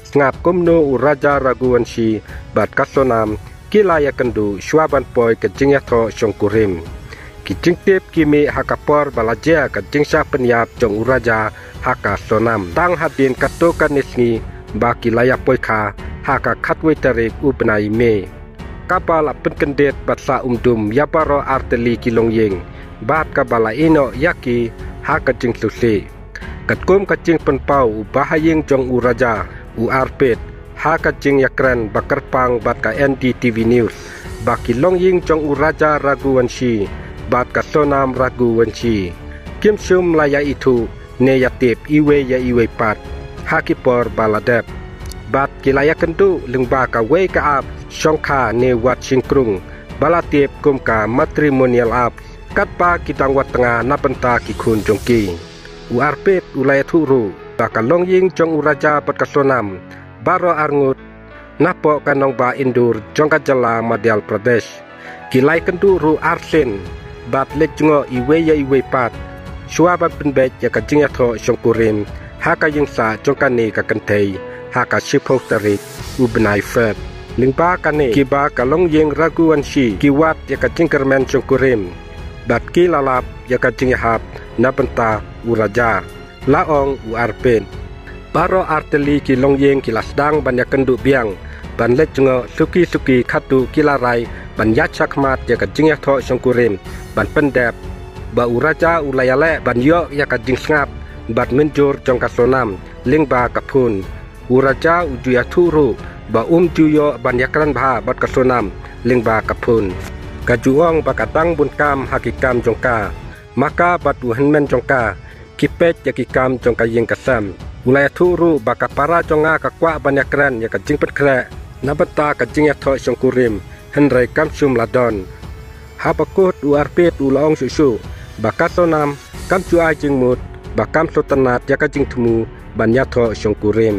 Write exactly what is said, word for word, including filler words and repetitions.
Sngap kumno u Raja Raghuvanshi bad ka Sonam ki la ïakynduh shuwa ban poi ka jingïathoh shongkurim. Ki jingtip ki mih ha ka por ba la jia ka jingshah pynïap jong u Raja ha ka Sonam. Tang hadien katto katne sngi ba ki la ïa poi kha ha ka khatwei tarik u bnai May. Kaba la pynkyndit bad sa umdum ïa baroh artylli ki longïing bad kaba la ïehnoh ïa ki ha ka jingsngewsih. Katkum ka jingpynpaw u bahaïing jong u Raja u Arpit ha ka jingïakren ba kyrpang bad ka N D T V News ba ki longïing jong u Raja Raghuvanshi bad ka Sonam Raghuvanshi kim shym la ïa ithuh ne ïa tip iwei ïa iwei pat ha ki por ba la dep. Bad ki la ïakynduh lyngba kawei ka app shongkha ne wat shynkrung ba la tip kum ka matrimonial app katba ki dang wat tnga na bynta ki khun jong ki. U Arpit u la ïathuh ruh ba ka longïing jong u Raja bad ka Sonam baroh arngut napoh ka nongbah Indore jong ka jylla Madhya Pradesh. Ki la ïakynduh ruh arsien bad leit jngoh iwei ïa iwei pat shuwa ban pynbeit ïa ka jingïathoh shongkurim ha ka ïingsah jong kane ka kynthei ha ka shiphew tarik u bnai Feb. Lyngba kane kiba ka longïing Raghuvanshi ki wad ïa ka jingkyrmen shongkurim bad ki la lap ïa ka jingïahap na bynta u Raja, la ong u Arpit. Baroh artylli ki longïing ki la sdang ban ïakynduh biang ban leit jngoh suki suki, khatduh ki la rai ban ïaid shakhmat ïa ka jingïathoh shongkurim ban pyndep ba u Raja u la ïaleh ban ïoh ïa ka jingsngap bad mynjur jong ka Sonam lyngba ka phone. U Raja u ju ïathuh ruh ba um ju ïoh ban ïakren bha bad ka Sonam lyngba ka phone. Ka ju ong ba ka dang bun kam ha ki kam jong ka. Ma ka bad u hynmen jong ka ki peit ïa ki kam jong ka ïing ka sem. U la ïathuh ruh ba ka para jong nga ka kwah ban ïakren ïa ka jingpynkhreh na bynta ka jingïathoh shongkurim, hynrei kam shym la don. Haba kut u Arpit u la ong shuh shuh ba ka Sonam kam ju ai jingmut ba kam sngewtynnat ïa ka jingthmu ban ïathoh shongkurim.